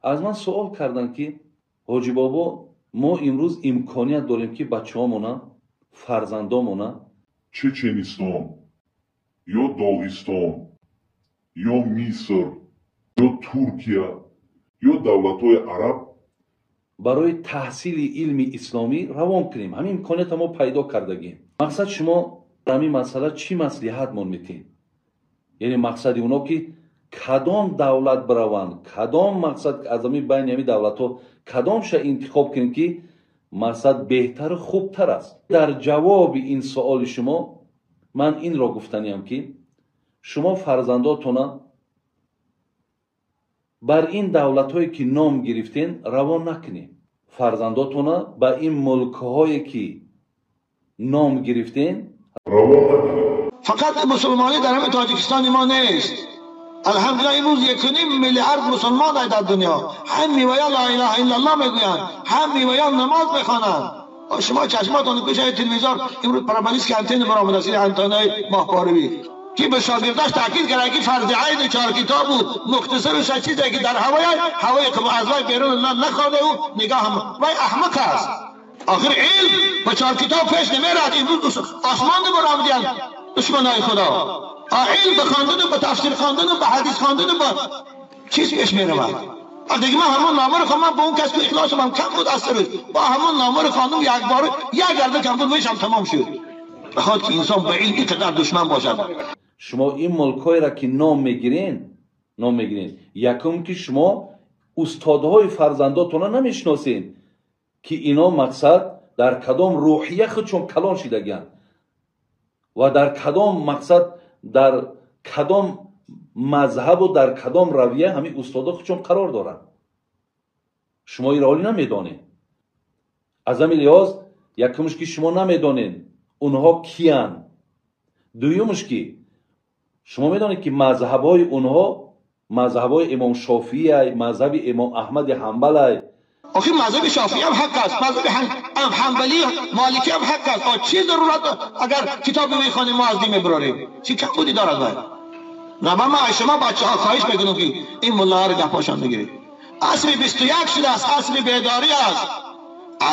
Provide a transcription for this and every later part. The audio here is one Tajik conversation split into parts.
Аз ман суол карданд, ки ҳоҷӣ бобо, мо имрӯз имконият дорем, ки бачаҳомона, фарзандомона Чеченистон ё Доғистон ё Миср ё Туркия ё давлатҳои араб барои таҳсили илми исломӣ равон кунем. Ҳамин имкониятро мо пайдо кардагем. Мақсад, шумо дар ҳамин масъала чӣ маслиҳатмон метиҳед? Яъне мақсади оно ки кадом давлат бираванд, кадом мақсад аз ҳамин байни ҳамин давлатҳо кадомша интихоб кунем, ки мақсад беҳтару хубтар аст? Дар ҷавоби ин суоли шумо ман инро гуфтаниям, ки шумо фарзандотона бар ин давлатҳое ки ном гирифтен равон накунед. Фарзандотона ба ин мулкҳое ки ном гирифтен равон накунед. Фақат мусулмонӣ дар ҳамин Тоҷикистони мо нест. Алҳамдулиллаҳ, имрӯз 1.5 миллиард мусулмон дар дунё. Ҳами вая ла илаҳа иллаллоҳ мегӯянд, ҳами вая намоз мехонанд. Шумо чашматон пеши телевизор имрӯз параболический антенна баромадааст, антеннаи моҳпоравӣ, ки ба шогирдаш таъкид кард, ки фарзи айни чор китобу мухтасару чизе ки дар ҳавои ҳавои аз вай берун нахонда, ӯ нигоҳ вай аҳмақ аст. Охир илм ба чор китоб пеш намерад. Имрӯз осмон баромадиянд душманои Худо. Илм ба хондану ба тафсир хондану ба ҳадис хондану ба чиз пеш меравад. Диге ман ҳамон номаро хондам ба он кас, ки ихлосам ҳам кам буд аз сараш, бо ҳамон номаро хондам, як бор як гарда кам буд, вишам тамом шуд. Баход ки инсон ба илм инқадар душман бошад. Шумо ин мулкҳоеро ки ном мегирен, ном мегирен, якум ки шумо устодҳои фарзандотона намешиносен, ки ино мақсад дар кадом рӯҳия худшон калон шидагианд ва дар кадом мақсад, дар кадом мазҳабу дар кадом равия ҳамин устодо худшон қарор доранд. Шумо инро ҳолӣ намедонед. Аз ҳамин лиҳоз, якумш ки шумо намедонед онҳо киянд, дуюмш ки шумо медонед, ки мазҳабҳои онҳо мазҳабҳои имом Шофиай, мазҳаби имом Аҳмади Ҳанбалай. Охир мазҳаби Шофиӣ ҳам ҳақ аст, мазҳаби Ҳанбалӣ, Моликӣ ҳам ҳақ аст. Чӣ зарурат агар китобе мехонем, мо аз дин мебарорем? Чӣ камбудӣ дорад вай? На, ман аз шумо бачаҳо хоҳиш мекунам, ки ин муллаҳоро гапҳошон бигиред. Асри 21 шудааст, асри бедорӣ аст,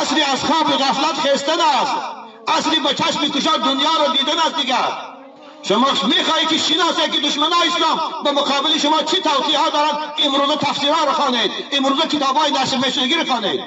асри аз хоби ғафлат хестан аст, асри ба чашми кушод дунёро дидан аст. Дигар шумо мехоҳӣ ки шиносе, ки душманои ислом ба муқобили шумо чӣ тавтиҳо доранд, имрӯза тафсирҳоро хонед, имрӯза китобҳои нашр мешудагиро хонед.